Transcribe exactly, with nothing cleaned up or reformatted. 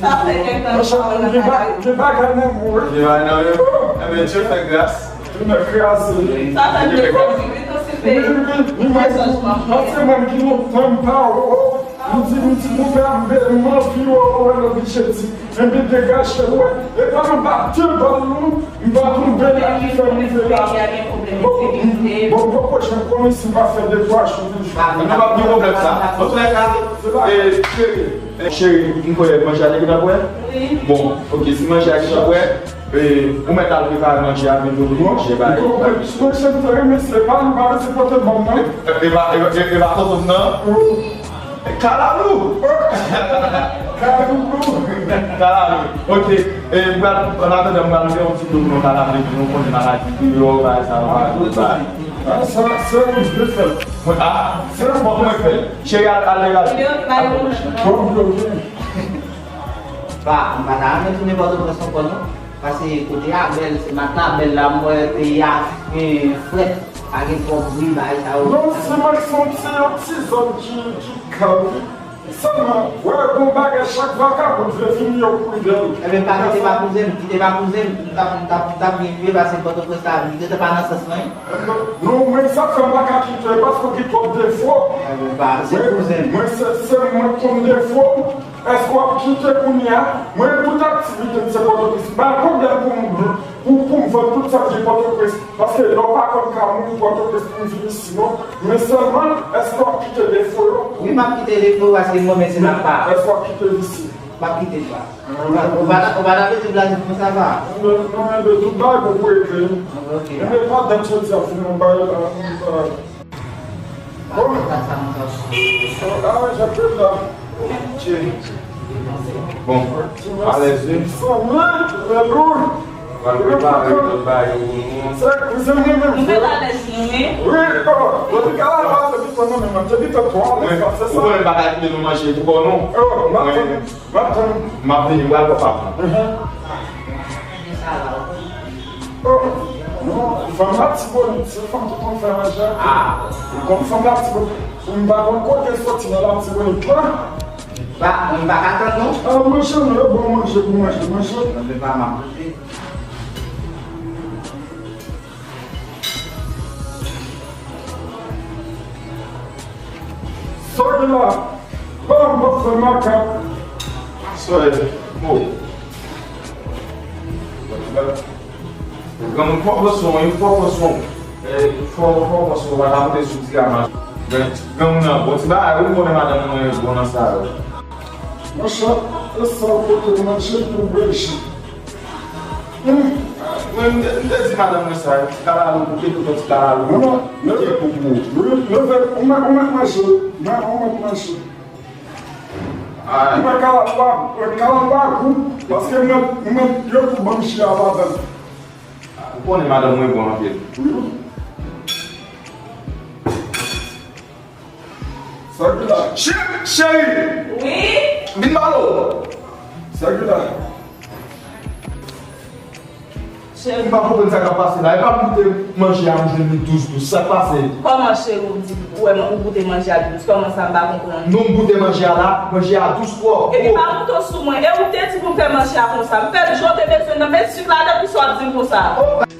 Sa fè kèk tan m pa wè l nan kay la. Gen bagay nan men w, wi. Gen bagay nan men w. Enben, Dye fè gras. Tou nèf kraze. Sa fè m te santi wi, tou si l peye. Wi, wi, wi, mwen santi mwen ki lontan m pa wè w. M di, m di, mon pè, m anvi wè w, wè l oblije di. Enben, degaje w, wè. E pa m ap debann nou. M pa tonbe la ki fè m rive la. Bon, bon, bon, pwochèn konnen si m pa fè de twa jou. Nou pa gen pwoblèm sa. Antoulèka, e, cheri, e, cheri, m kwè manje a te gentan prè? Wi. Bon, ok, si manje a gentan prè, e, ou mèt al prepare manje a, men nou manje, bay. Mwen, se m te renmen, se pa, nou pa renmen se pote ban m nan. E, e, e, e, e, e pa tonton m nan? Wi. Kalalou! Kalalou! Kalalou! Ok. E, m pral, an atandan, m pral fè yon ti dlo pou nou kalalou, epi nou konnen maladi deyò, bagay sa yo, bagay sa yo. Ah, sa, se yon dlo fè. Mwen, ah, se yon bon mwen fè. Cheri, al, al degaje. Bon, ok. Ba, m pa ta renmen tounen Pòtoprens ankò, non. Paske kote a bèl, se maten a bèl la, m wè peyi a, eh, frèt. Pa gen twòp bri, bagay sa yo. Non, se mwen ki santi yon ti zòn ki, ki kalm. Sèlman, wè, gon bagay chak vakabon vle vini yo kouri dèyè l. Ebyen, pa kite pa kouzen m, kite pa kouzen m, m t ap, m t ap, m t ap byen viv pase Pòtoprens la, li gentan pa nan sans mwen. Non, mwen, sa fè m pa ka kite, paske w gen twòp defo. Ebyen, pa, se kouzen m. Mwen, se, se mwen k konn defo m. Èske w ap kite kounye a? Mwen, tout aktivite m se Pòtoprens. M pa gen pwoblèm pou m, pou, pou m vann tout sa k gen Pòtoprens. Paske lè w pa konn ka mouri Pòtoprens pou m vin isi, non. Men sèlman, èske w ap kite defo yo? Wi, m ap kite defo yo paske m renmen se m ap pa. Èske w ap kite visye? M ap kite l pa. Ou pa, ou pa ta vle di blaze konsa, pa? Non, non, men tout bagay pou regle. Ok. Men pa dat jodi a, pou mwen bay la, bay. Bon. Sa, sa, sa. Ah, jan ke la. Tchè. Bon, alèz wi. Fanm lan, lè lou. Pral prepare lòt bagay yo pou nou. Se kouzen mwen menm. Nou mèt alèz nou wi. Wi, oh, bon, li ka la, la, depi twa nan men mwen, depi twa alèz, se sa. Ou konnen m pa ka kite nou manje pou kò nou. Oh, m ap tann, m ap tann. M ap vini, m pral pran pa. Mhm. Oh, non, fanm Latibonit, se fanm ki konn fè manje. Ah. Ou konn fanm Latibonit. M pa konn kote soti nan Latibonit la. Ba, mwen pa ka tann non. Ah, manje, non, yo bon manje pou manje, manje. Mwen pa m ap manje. Sòy la, pa m p ap fè makak. Sòy, oh. Granmoun fò pran swen w, fò pran swen w. Eh, fò, fò pran swen w, pa ta monte sou ti ramaj. Men, granmoun nan, bon ti bagay, wi, konnen madanm mwen bon nan sa yo. Monchè, e sa w pote manje pou bèje. Hmm. Mwen, m te, m te di madanm mwen sa, ti kalalou, pou ke tout ti kalalou. Non, non, leve, leve, ou mèt, ou mèt manje, men ou mèt manje. Mwen kalalou a, mwen kalalou a gou, paske mwen, mwen, yo tou ban m chè a ladan. Ou konnen madanm mwen bon anpil. Wi. Sa ki la? Che-, cheri! Wi? Vin pale w. Sa ki la? Cheri. M pa konprann sa k ap pase la. E pa m goute manje a, m jwenn li dous dous. Sa k pase? Kòman cheri, ou di, ou wè m, ou goute manje a dous? Kòman sa, m pa konprann? Non, m goute manje a la, manje a dous twòp. Epi pa moute w sou mwen. E ou te di pou m fè manje a konsa. M fè l jan w te bezwen nan, met sik ladan, pou sa w ap di m konsa. Oh.